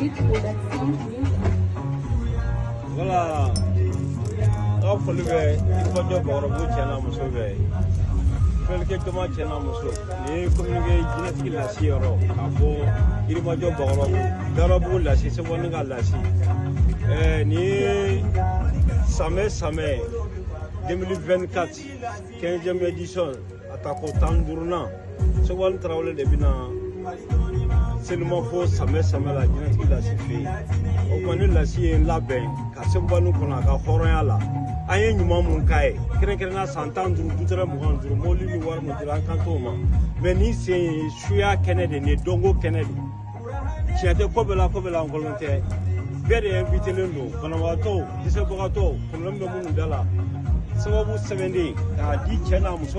Beat Production News. Voilà, aw foli bɛ Yirimajɔ Bakɔrɔbabugu cɛ n'a muso bɛɛ ye. Fɛlikɛ jama cɛ n'a muso, nin ye communiqué jinɛtigi lasi yɔrɔ k'a fɔ Yirimajɔ Bakɔrɔbabugu Garabugu lasi Sebani ka lasi. Nin ye Samɛ Samɛ 2024 15e édition a tako 15nan. Sebani Tarawele de bɛna selimafo Samɛ Samɛ la jinɛtigi lasi fɛ yen. O tuma ni lasi ye n labɛn ka Sebani kɔnɔ a ka hɔrɔnya la, an ye ɲuman mun k'a ye, kɛrɛnkɛrɛnnenya san 15 dutɛrɛ 25 mobili ni wari mun dira, an kan t'o ma. Mɛ nin sen ye suya kɛnɛ de, nin ye dɔnko kɛnɛ de. Tiɲɛ tɛ ko bɛɛ la, ko bɛɛ la nkolon tɛ. Bɛɛ de invitelen don, banabagatɔw, dɛsɛbagatɔw, problème bɛ minnu da la, sababu sɛbɛnden k'a di cɛ n'a muso.